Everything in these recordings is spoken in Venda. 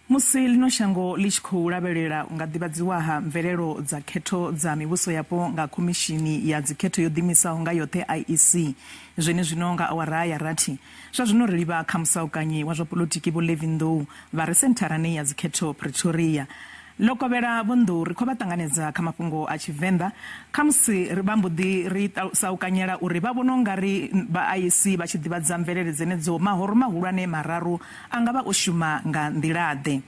Musi ḽino shango ḽi tshi khou lavhelela u nga ḓivhadziwa ha mvelelo dza khetho dza mivhuso yapo nga Khomishini ya Dzikhetho yo Ḓiimisaho nga Yoṱhe, IEC, zwenezwino nga awara ya rathi, zwa zwino ri livha kha musaukanyi wa zwa poḽotiki Vho Levy Ndou vha re sentharani ya dzikhetho Pretoria. Ḽo kovhela Vho Ndou ri khou vha ṱanganedza kha mafhungo a Tshivenḓa. Khamusi ri vha mbo ḓi ri saukanyela uri vha vhona u nga ri vha IEC vha tshi ḓivhadza mvelele dzenedzo mahoro mahulwane mararu a nga vha o shuma nga nḓila-ḓe.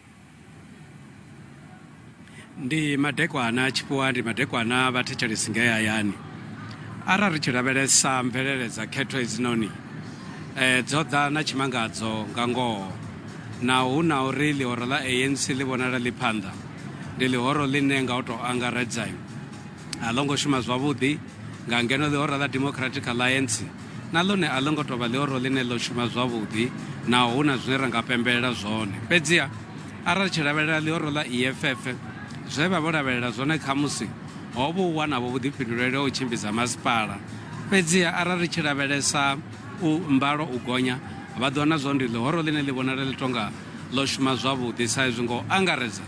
Ndi madekwana tshifhiwa ndi madekwana vhathetshelesi ngei hayani. Arali ri tshi lavhelesa mvelele dza khetho hedzinoni dzo ḓa na tshimangadzo nga ngoho. Naho hu na uri ḽihoro ḽa ANC ḽi vhonala ḽi phanḓa, ndi ḽihoro ḽine nga u tou angaredza a ḽo ngo shuma zwavhuḓi, nga ngeno ḽihoro ḽa Democratic Alliance na ḽone a ḽo ngo tou vha ḽihoro ḽine ḽo shuma zwavhuḓi naho hu na zwine ra nga pembelela zwone. Fhedziha arali ri tshi lavhelela ḽihoro ḽa EFF, zwe vha vho lavhelela zwone khamusi ho vha u wana-vho vhuḓifhinduleli ha u tshimbidza masipala. Fhedziha arali ri tshi lavhelesa u mbalo u gonya, vha ḓo wana zwo ndi ḽihoro ḽine ḽi vhonala ḽi tonga ḽo shuma zwavhuḓi sa izwi nga u angaredza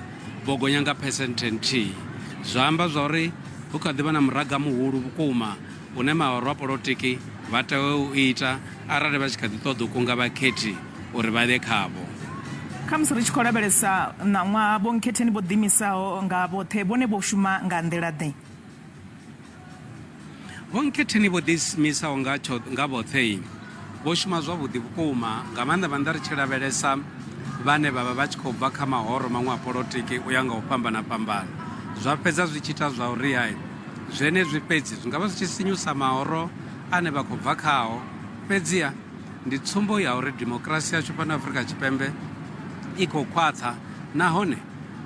vho gonya nga phesenthe nthihi. Zwa amba zwa uri hu kha ḓi vha na muraga muhulu vhukuma une mahoro a polotiki vha tea u ita arali vha tshi kha ḓi ṱoḓa u kunga vhakhethi uri vha ye khavho. Khamusi ri tshi khou lavhelesa ṋaṅwaha, Vho Nkhetheni vho ḓiimisaho nga vhoṱhe vhone vho shuma nga nḓila-ḓe? Vho Nkhetheni vho ḓiimisaho nga tsho nga vhoṱhe vho shuma zwavhuḓi vhukuma, nga maanḓa maanḓa ri tshi lavhelesa vhane vha vha vha tshi khou bva kha mahoro maṅwe a polotiki u ya nga u fhambana fhambana. Zwa fhedza zwi tshi ita zwa uri hai zwenezwi fhedzi zwi nga vha zwi tshi sinyusa mahoro ane vha khou bva khao, fhedziha ndi tsumbo ya uri dimokirasi yashu fhano Afrika Tshipembe i khou khwaṱha nahone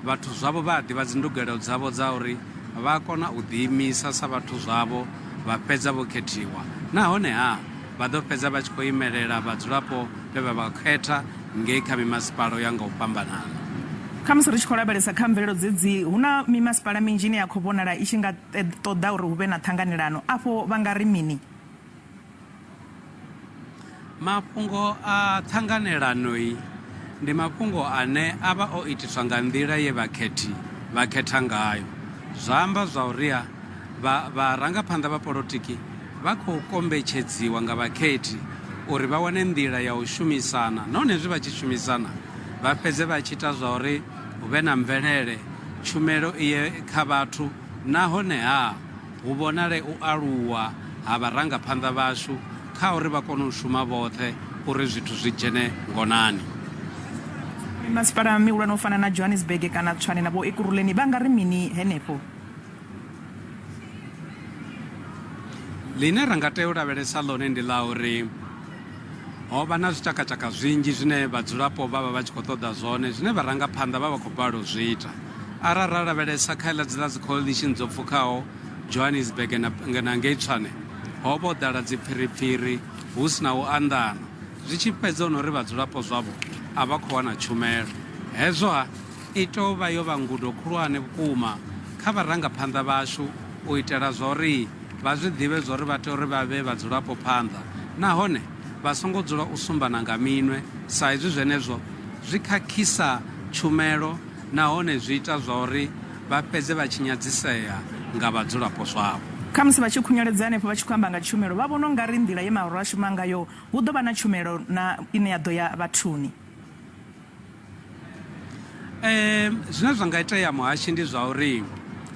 vhathu zwavho vha a ḓivha dzindugelo dzavho dza uri vha kona u ḓiimisa sa vhathu zwavho vha fhedza vho khethiwa nahone-ha vha ḓo fhedza vha tshi khou imelela vhadzulapo vhe vha vha khetha ngei kha mimasipala u ya nga u fhambanana. Khamusi ri tshi khou lavhelesa kha mvelelo dzedzi, hu na mimasipala minzhi ine ya khou vhonala i tshi nga ṱoḓa uri hu vhe na ṱhanganelano. Afho vha nga ri mini? Mafhungo a ṱhanganelanoi ndi mafhungo ane a vha o itiswa nga nḓila ye vhakhethi vha khetha ngayo. Zwa amba zwa uri vha vharangaphanḓa vha polotiki vha khou kombetshedziwa nga vhakhethi uri vha wane nḓila ya u shumisana nahone hezwi vha tshi shumisana vha fhedze vha tshi ita zwa uri hu vhe na mvelele, tshumelo i ye kha vhathu nahone-ha hu vhonale u aluwa ha vharangaphanḓa vhashu kha uri vha kone u shuma vhoṱhe uri zwithu zwi dzhene ngonani. Mimasipala mihulwane u fana na Johannesburg kana Tshwane na vho Ekurhuleni vha nga ri mini henefho? Ḽine ra nga tea u lavhelesa ḽone ndi ḽa uri ho vha na zwitshakatshaka zwinzhi zwine vhadzulapo vha vha vha tshi khou ṱoḓa zwone zwine vharangaphanḓa vha vha khou balelwa u zwi ita. Arali ra lavhelesa kha iḽa dziḽa dzi coalition dzo pfukhaho Johannesburg na, na ngei Tshwane, ho vha ho ḓala dziphiriphiri hu si na u anḓana, zwi tshi fhedza hu no uri vhadzulapo zwavho a vha khou wana tshumelo. Hezwo-ha i tea u vha yo vha ngudo khulwane vhukuma kha vharangaphanḓa vhashu u itela zwa uri vha zwi ḓivhe zwa uri vha tea uri vha vhee vhadzulapo phanḓa nahone vha songo dzula u sumbana nga minwe sa izwi zwenezwo zwi khakhisa tshumelo nahone zwi ita zwa uri vha fhedze vha tshi nyadzisea nga vhadzulapo zwavho. Khamusi vha tshi khunyeledza henefho vha tshi khou amba nga tshumelo, vha vhona u nga ri nḓila ye mahoro a shuma ngayo hu ḓo vha na tshumelo na ine ya ḓo ya vhathuni. Zwine zwa nga itea muhashi ndi zwa uri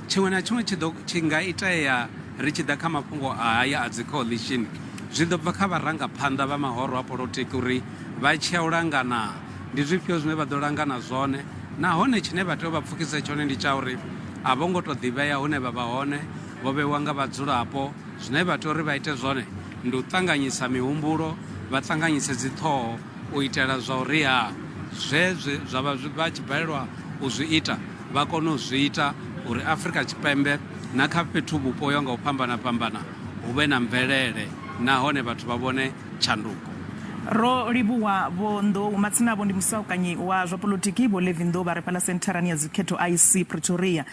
tshiṅwe na tshiṅwe tshi ḓo tshi nga itea ri tshi ḓa kha mafhungo a haya a dzi coalition zwi ḓo bva kha vharangaphanḓa vha mahoro a polotiki uri vha tshi ya u langana ndi zwifhio zwine vha ḓo langana zwone nahone tshine vha tea u vha pfukisa tshone ndi tsha uri a vho ngo to ḓivhea hune vha vha hone vho vhewa nga vhadzulapo zwine vha tea uri vha ite zwone ndi u ṱanganyisa mihumbulo vha ṱanganyise dziṱhoho u itela zwa uri ha zwe zwa vha vha tshi balelwa u zwi ita vha kone u zwi ita uri Afrika Tshipembe na kha fhethu vhupo yo nga u fhambana fhambana hu vhe na mvelele nahone vhathu vha vhone tshanduko. Ro livhuwa Vho Ndou. Matsina avho ndi musaukanyi wa zwa polotiki Vho Levy Ndou vha re fhaḽa sentharani ya dzikhetho IEC Pretoria.